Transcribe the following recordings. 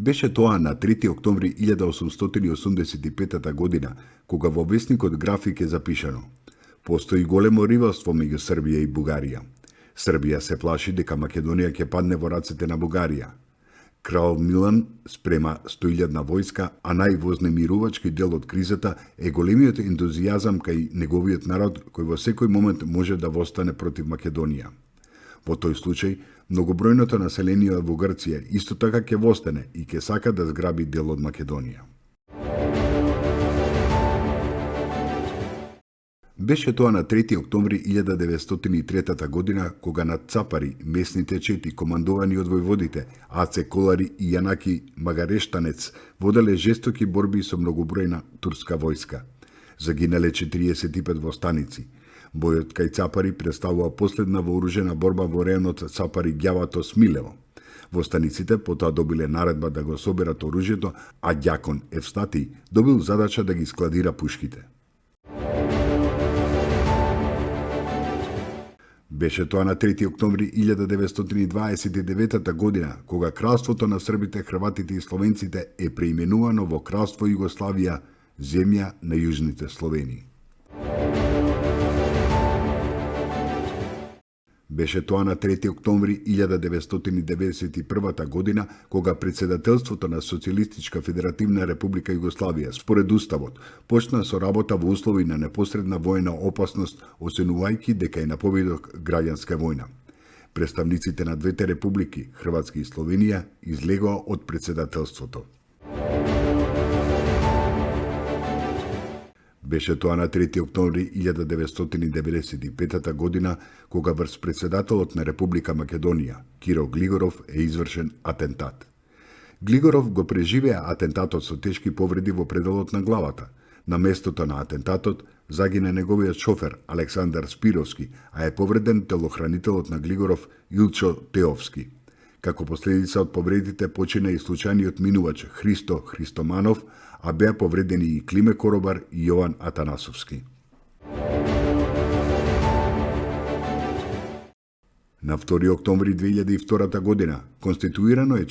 Беше тоа на 3 октомври 1885 година, кога во весникот График е запишано: постои големо ривалство меѓу Србија и Бугарија. Србија се плаши дека Македонија ќе падне во рацете на Бугарија. Крал Милан спрема 100.000 војска, а највознемирувачки дел од кризата е големиот ентузијазам кај неговиот народ кој во секој момент може да востане против Македонија. Во тој случај, многобројното население во Грција исто така ќе востане и ќе сака да зграби дел од Македонија. Беше тоа на 3 октомври 1903 година, кога над Цапари, местните чети, командовани од војводите Аце Колари и Јанаки Магарештанец, воделе жестоки борби со многобројна турска војска. Загинале 45 востаници. Бојот кај Цапари представува последна вооружена борба во районот Цапари-Ѓавато-Смилево. Востаниците потоа добиле наредба да го соберат оружјето, а ѓакон Евстатиј добил задача да ги складира пушките. Беше тоа на 3 октомври 1929 година, кога кралството на србите, хрватите и словенците е преименувано во Кралство Југославија, земја на јужните Словени. Беше тоа на 3 октомври 1991 година, кога председателството на Социјалистичка Федеративна Република Југославија, според Уставот, почна со работа во услови на непосредна воена опасност, оценувајќи дека е на победок граѓанска војна. Представниците на двете републики, Хрватска и Словенија, излегоа од председателството. Беше тоа на 3 октомври 1995 година, кога врз председателот на Република Македонија, Киро Глигоров, е извршен атентат. Глигоров го преживеа атентатот со тешки повреди во пределот на главата. На местото на атентатот загина неговиот шофер Александар Спировски, а е повреден телохранителот на Глигоров Илчо Теовски. Како последица од повредите почина и случајниот минувач Христо Христоманов, а беа повредени и Климе Коробар и Јован Атанасовски. На 2 октомври 2002 година конституирано е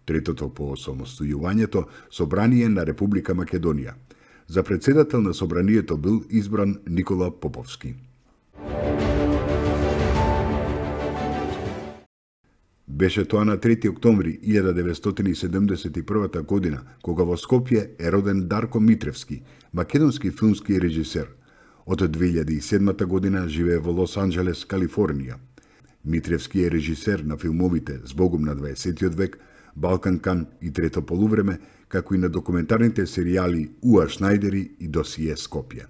третото по осамостојувањето собрание на Република Македонија. За председател на собранието бил избран Никола Поповски. Беше тоа на 3 октомври 1971 година, кога во Скопје е роден Дарко Митревски, македонски филмски режисер. Од 2007 година живее во Лос Анџелес, Калифорнија. Митревски е режисер на филмовите Збогум на 20. век, Балкан Кан и Трето полувреме, како и на документарните серијали Уа Шнајдери и Досие Скопје.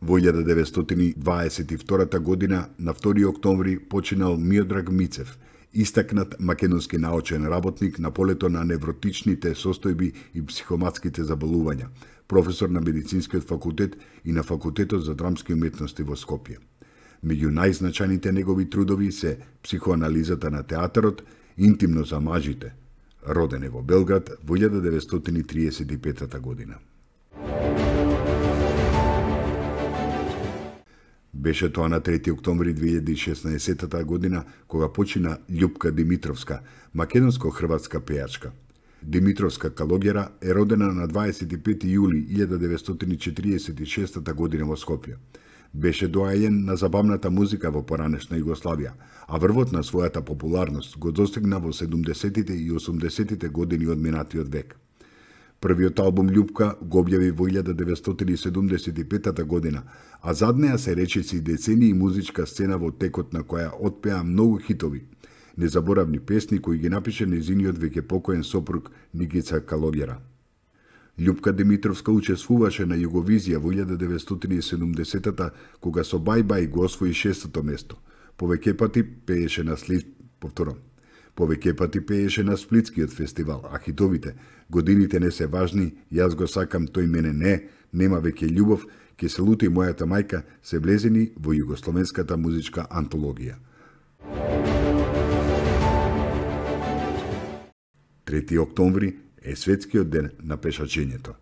Во 1922 година, на 2 октомври, починал Миодраг Мицев, истакнат македонски научен работник на полето на невротичните состојби и психоматските заболувања, професор на Медицинскиот факултет и на Факултетот за драмски уметности во Скопје. Меѓу најзначајните негови трудови се Психоанализата на театарот, Интимно за мажите. Роден е во Белград во 1935 година. Беше тоа на 3 октомври 2016 година, кога почина Љупка Димитровска, македонско-хрватска пејачка. Димитровска Калогера е родена на 25 јули 1946 година во Скопје. Беше доајен на забавната музика во поранешна Југославија, а врвот на својата популарност го достигна во 70-тите и 80-тите години од минатиот век. Првиот албум Љупка го објави во 1975 година, а зад неа се речиси децении музичка сцена во текот на која отпеа многу хитови, незаборавни песни кои ги напише незиниот веќе покоен сопруг Никица Калогера. Љупка Димитровска учествуваше на Југовизија во 1970-та, кога со Бај Бај го освои 6-то место. Повеќе пати пееше на Сплитскиот фестивал, а хитовите "Годините не се важни", "Јас го сакам, тој мене не", "Нема веќе љубов", "Ке се лути мојата мајка" се влезени во југословенската музичка антологија. 3 октомври е светскиот ден на пешачењето.